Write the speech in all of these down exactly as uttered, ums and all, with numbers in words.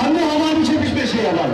Hemû hevalên çêbiş beşê heval.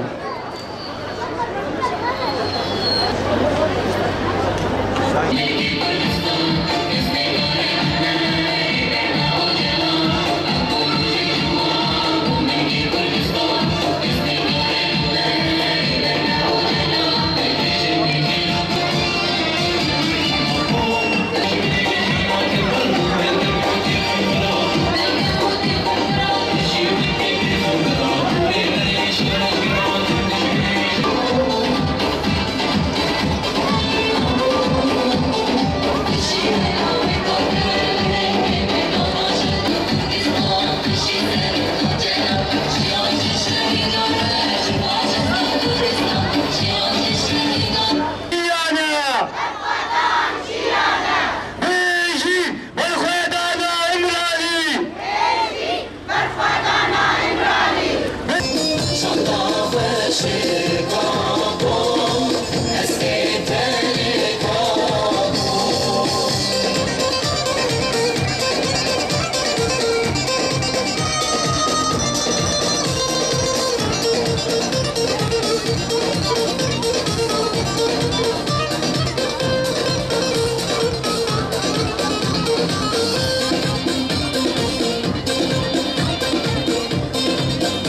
Jiyane! Bijî berxwedana Îmralî!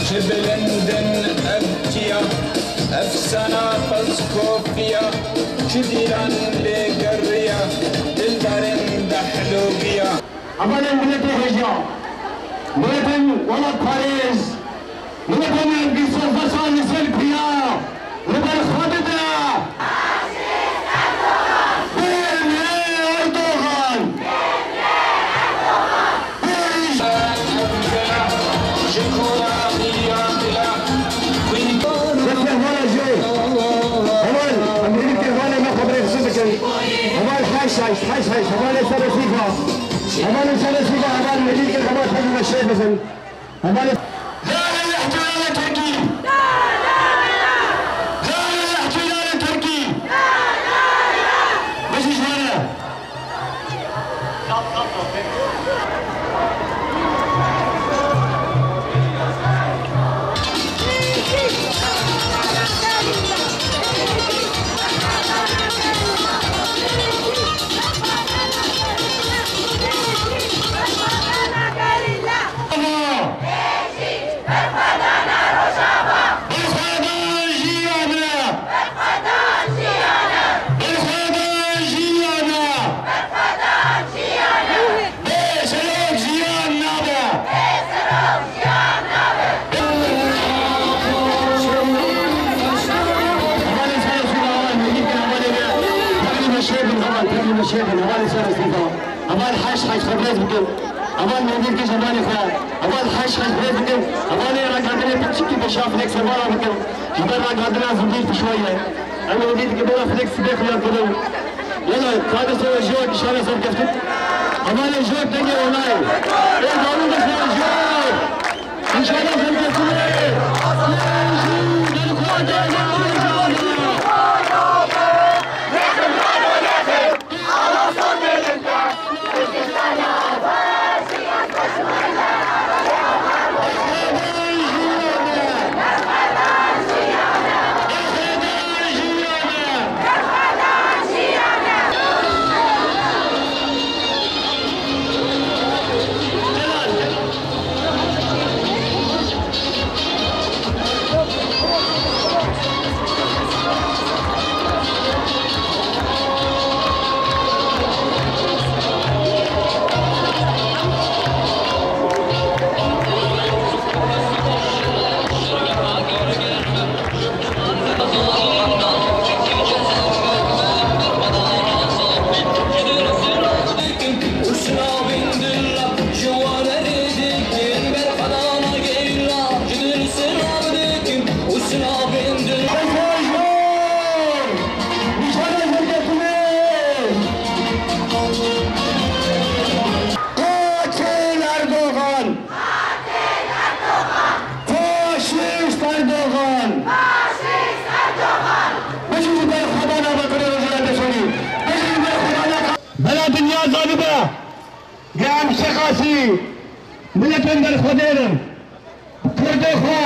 Çi bilind in ev çiya, efsana Pezkopiya, çi dîran lê geriya, dildarên Dehlogiya. Hevalên miletê hêja, miletên welatparêz, miletên bîst sal li ser piya li ber xwe dide. Bêrne Erdogan! Destê hevala jê. Heval, em hêvî ke hevalê me xeberê xwe bikin. Heval heşt heşt, heşt heşt, hevalê Serê Sîfa. Hevalê Serê Sîfa, heval hêvî ke heval xwe bikin. Heval. لا للاحتلال التركي! لا للاحتلال التركي! Bijî ji me re! Berxwedan jiyane! Berxwedan jiyane! Bê serok jiyan nabe! Hevalên Serê Sîfa, heval Mehîdî, hevalê me, tevlî meşê bin, heval, tevlî meşê bin, hevalê Serê Sîfa. Heval heşt heşt xwe bi rêz bikin. Heval Mehîdî dikin ji hevalê xwe. Heval heşt heşt bi rêz bikin. Hevalê ragihandinê piçikî beşa Flex hevala bikin. Ji ber ragihandina zindî pişwa ye. Em êdî dike bera Flex sibê xuya kirin. Yala, kardeşler, jok, inşallah serkeftin. Hevalê jok dengê olayê. Ê, dawî dike jok. İnşallah serkeftin. Qatil Erdogan! Faşîst Erdogan! Faşîst Erdogan! Bijî ji ber Xwedana Bakurê Rojhilata Sûrî! Bijî ji ber Xwedana. Bela dinya zanibe, ge em çiqasî miletên berxwedêr in. Kurdê xwe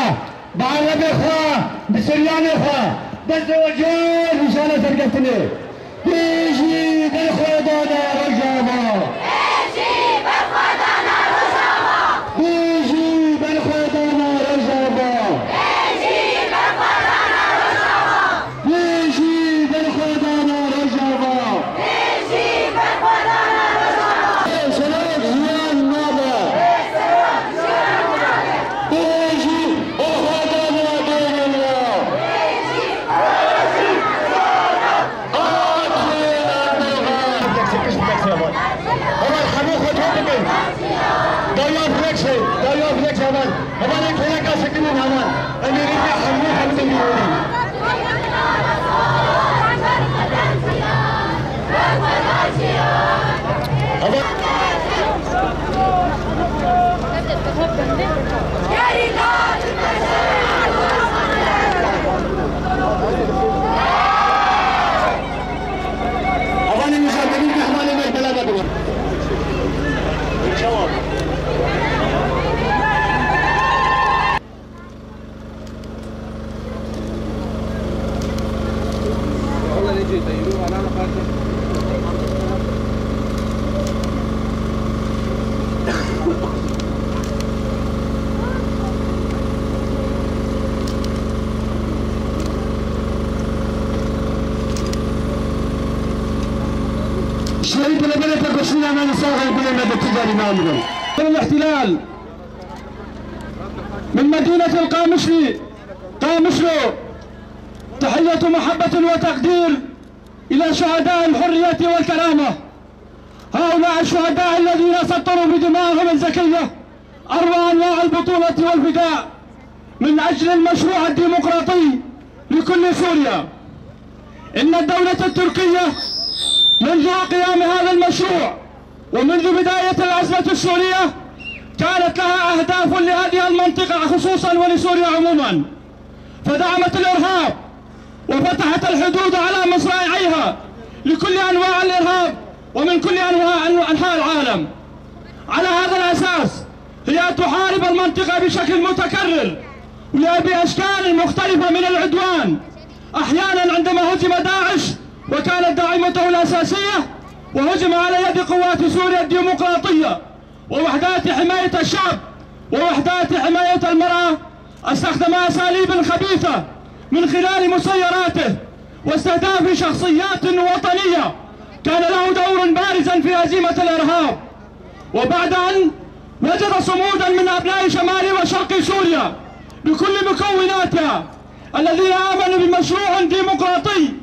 Bi erebê xwe, bi siryanê xwe, dest û cihê nîşana serkeftinê. Bijî berxwedana Rojava! Bijî berxwedana Rojava! Bijî berxwedana Rojava! Bijî berxwedana Rojava! Bijî berxwedana Rojava! Bijî berxwedana Rojava! Bê serok jiyan nabe! Bê serok jiyan nabe! Bijî berxwedana Demirel! Bijî berxwedana Demirel! Refleksê, pişt refleksê heval. Heval hemû xwe top bikin. Dawiya refleksê, dawiya refleksê heval. Heval ê kêleka sekinîn heval. Em ê rêka hemû hemû dibînin. Heval. Hevalên mijar, dibîn mehmanê me bela me bibin. Şehîd Lebelê Tekoşîna me li ser xelkûnê me de ticarî namidin. الاحتلال من مدينة القامشلي، قامشلو، تحية محبة وتقدير إلى شهداء الحرية والكرامة. هؤلاء الشهداء الذين سطروا بدمائهم الزكية أروع أنواع البطولة والفداء من أجل المشروع الديمقراطي لكل سوريا. إن الدولة التركية منذ قيام هذا المشروع ومنذ بداية الأزمة السورية كانت لها أهداف لهذه المنطقة خصوصا ولسوريا عموما، فدعمت الإرهاب وفتحت الحدود على مصراعيها لكل أنواع الإرهاب ومن كل أنواع، أنحاء العالم. على هذا الأساس هي تحارب المنطقة بشكل متكرر وبأشكال مختلفة من العدوان، أحيانا عندما هزم داعش وكانت داعمته الأساسية وهزم على يد قوات سوريا الديمقراطية ووحدات حماية الشعب ووحدات حماية المرأة، استخدم أساليب خبيثة من خلال مسيراته واستهداف شخصيات وطنية كان له دور بارزا في هزيمة الإرهاب. وبعد أن وجد صمودا من أبناء شمال وشرق سوريا بكل مكوناتها الذين آمنوا بمشروع ديمقراطي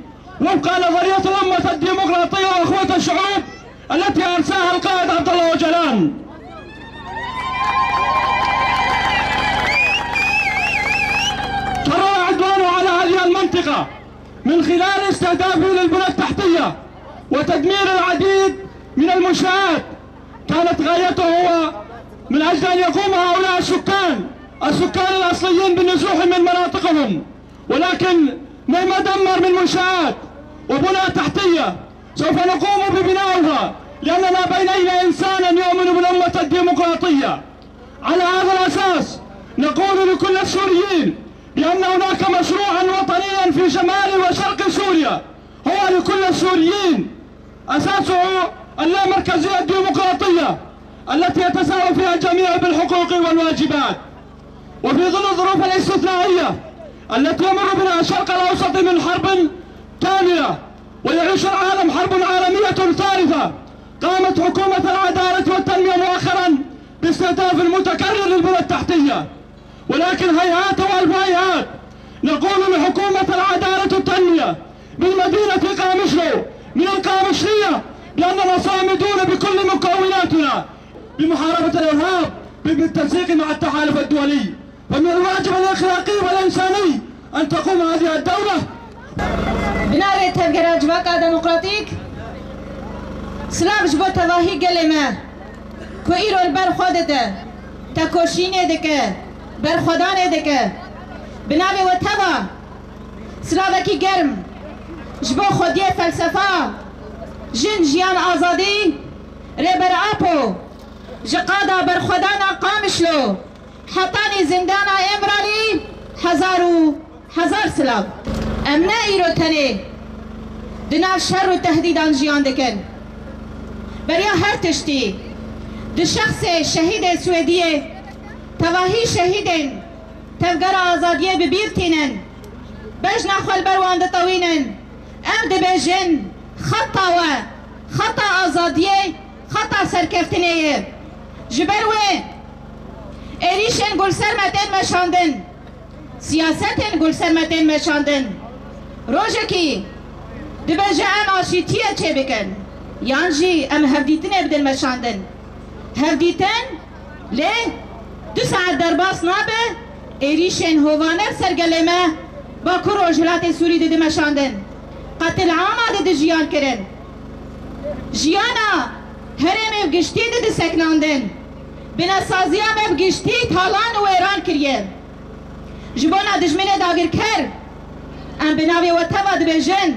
وفق نظرية الأمة الديمقراطية وأخوة الشعوب التي أرساها القائد عبد الله أوجلان. كرر عدوانه على هذه المنطقة من خلال استهدافه للبنى التحتية وتدمير العديد من المنشآت كانت غايته هو من أجل أن يقوم هؤلاء السكان، السكان الأصليين، بالنزوح من مناطقهم. ولكن مهما دمر من منشآت وبنى تحتية سوف نقوم ببنائها، لأننا بين أين إنسانا يؤمن بالأمة الديمقراطية. على هذا الأساس نقول لكل السوريين بأن هناك مشروعا وطنيا في شمال وشرق سوريا هو لكل السوريين، أساسه اللامركزية الديمقراطية التي يتساوى فيها الجميع بالحقوق والواجبات. وفي ظل الظروف الاستثنائية التي يمر بها الشرق الأوسط من حرب كاملة ويعيش العالم حرب عالمية ثالثة، قامت حكومة العدالة والتنمية مؤخرا باستهداف المتكرر للبنى التحتية. ولكن هيهات وألف هيهات، نقول لحكومة العدالة والتنمية بالمدينة قامشلو من القامشلية بأننا صامدون بكل مكوناتنا بمحاربة الإرهاب بالتنسيق مع التحالف الدولي، فمن الواجب الأخلاقي والإنساني أن تقوم هذه الدولة. Bi navê Tevgera Civaka Demokratîk, silav ji bo tevahî gelê me ku îro li ber xwe dide, tekoşînê dike, berxwedanê dike. Bi navê we teva silavekî germ ji bo xwediyê felsefa, jin, jiyan, azadî, Rêber Apo, ji qada berxwedana Qamişlo hetanî zindana Îmralî, Hezar û hezar silav. Em ne îro tenê di nav şer û tehdîdan jiyan dikin. Beriya her tiştî, di şexsê şehîdê Swêdiyê, tevahî şehîdên Tevgera Azadiyê bi bîr tînin. Bejna xwe li ber wan ditewînin. Em dibêjin, xeta we, xeta azadiyê, xeta serkeftinê ye. Ji ber wê êrîşên ku li ser me tên meşandin, siyasetên ku li ser me tên meşandin, rojekî dibêje em aşîtiyê çêbikin, yan jî em hevdîtinê bidin meşandin. Hevdîtin, lê du saet derbas nabe, êrîşên hovane li ser gelê me Bakur Rojhilatê Sûrî didi meşandin. Qetilama didi jiyan kirin. Jiyana herêmê bi giştî didi seknandin. Binesaziya me bi giştî talan û wêran kiriye. Ji bona dijminê dagirker, em bi navê we teva dibêjin,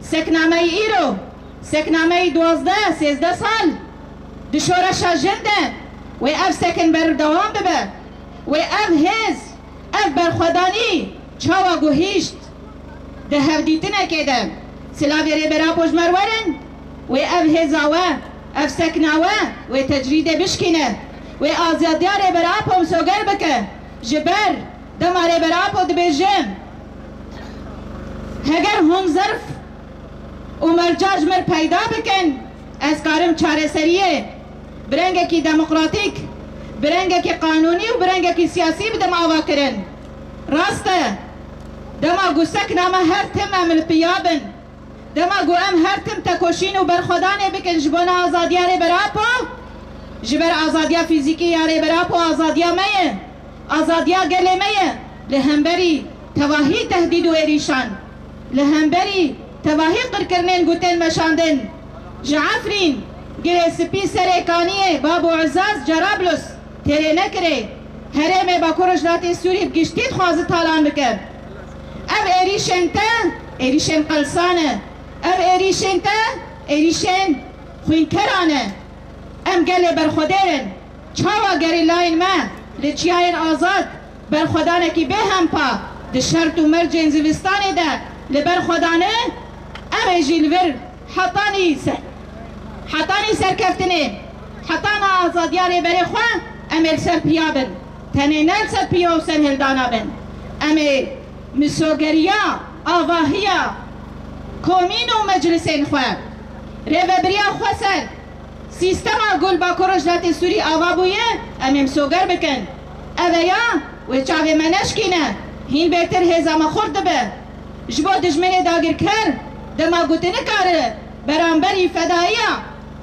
seknameyî îro, seknameyî duwazdeh, sêzdeh sal di şoreşa jin de wê ev sekin berdewam bibe, wê ev hêz, ev berxwedanî çawa guhîşt? Di hevdîtinekê de silavê Rêber Apo ji me re werin, wê ev hêza we, ev sekna we, wê tecrîdê bişkîne, wê azadiya Rêber Apo misoger bike. Ji ber dema Rêber Apo dibêje, heger hûn zerf û merca ji min peyda bikin, ez karim çareseriyê bi rengekî demokratîk, bi rengekî qanûnî û bi rengekî siyasî bidim avakirin. Rast e, dema ku sekna me her tim em li piya bin, dema ku em her tim tekoşîn û berxwedanê bikin ji bona azadiya Rêber Apo, ji ber azadiya fîzîkî ya Rêber Apo azadiya me ye, azadiya gelê me ye, li hemberî tevahî tehdîd û êrîşan, li hemberî tevahî qirkirinên ku tên meşandin, ji Efrîn, Girê Spî, Serê Kaniyê, Bab û Ezaz, Cerablus, têrê nekirê, herêmê Bakur Rojhilatê Sûrî bi giştî dixwaze talan bike. Ev êrîşên te, êrîşên qelsan e. Ev êrîşên te, êrîşên xwînkeran e. Em gelê berxwedêr in. Çawa gerîlayên me li çiyayên azad berxwedanekî bêhempa di şert û mercên zivistanê de li ber xwe dane, em ê jî li vir hetanî ser, hetanî serkeftinê, hetana azadiya rêberê xwe em ê li ser piya bin. Tenê ne li ser piya û serhildana bin. Em ê misogeriya, avahiya komîn û meclisên xwe, rêvebiriya xweser, sîstema ku li Bakur Rojhilatê Sûrî ava bûye, em ê misoger bikin. Ev e ya, wê çavê me neşkîne, hîn bêtir hêza me xurt dibe. Ji bo dijminê dagirker, dema ku tu nikare beramberî fedaiya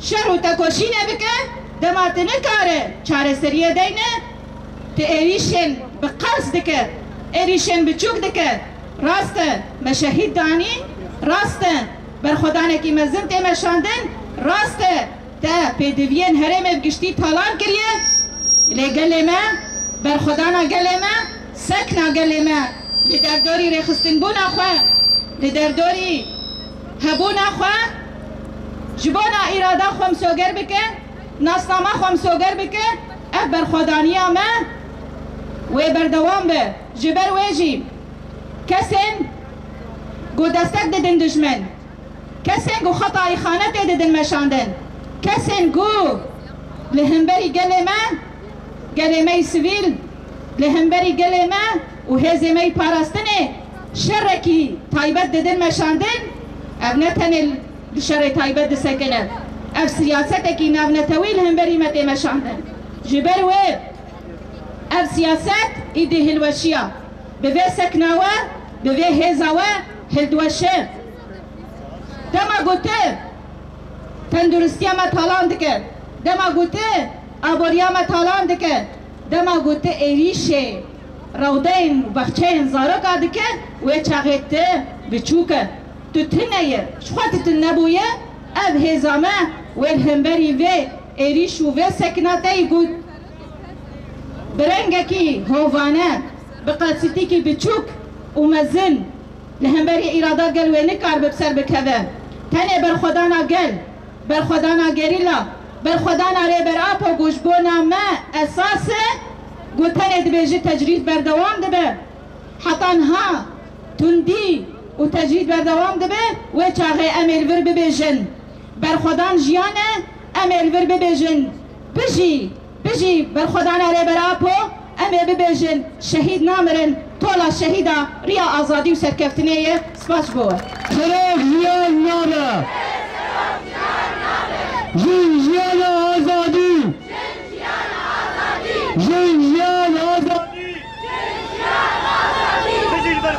şer û tekoşînê bike, dema tu nikare çareseriyê deyne, tu êrîşên bi qels dike, êrîşên biçûk dike. Rast e, me şehîd danî, rast e, berxwedanekî mezin tê meşandin, rast e, te pêdiviyên herêmê bi giştî talan kiriye, lê gelê me, berxwedana gelê me, sekna gelê me li derdorî rêxistinbûna xwe, li derdorî hebûna xwe, ji bona îrada xwe misoger bike, nasnama xwe misoger bike, ev berxwedaniya me wê berdewam be. Ji ber wê jî kesên ku destek didin dijmin, kesên ku xeta îxanetê didin meşandin, kesên ku li hemberî gelê me, gelê me yî sivîl, li hemberî gelê me û hêzê me yî parastinê şerekî taybet didin meşandin, ev ne tenê li şerê taybet disekine, ev siyasetekî navnetewî li hemberî me tê meşandin. Ji ber wê ev siyaset îdî hilweşiya. Bi vê sekna we, bi vê hêza we hildiweşe. Dema ku tu tenduristiya me talan dike, dema ku tu aboriya me talan dike, dema ku tu êrîşê rewdeyên û baxçeyên zaroka dike, wê çaxê tu biçûk e. Tu tune ye, ji xwe tu tune bûye, ev hêza me wê li hemberî vê êrîş û vê sekna te yî ku bi rengekî hovane, bi qelsitîkî biçûk û mezin li hemberî îrada gel wê nikaribe bi ser bikeve. Tenê berxwedana gel, berxwedana gerîla, berxwedana Rêber Apo ku ji bona me esas e, ku tenê dibêje tecrîd berdewam dibe. Heta niha tundî û tecrîd berdewam dibe, wê çaxê em ê li vir bibêjin, berxwedan jiyan e, em ê li vir bibêjin, bijî, bijî berxwedana Rêber Apo, em ê bibêjin, şehîd namirin, tola şehîda riya azadî û serkeftinê ye. Spas ji bo we. Çerek jiyan nabe. Jin jiyan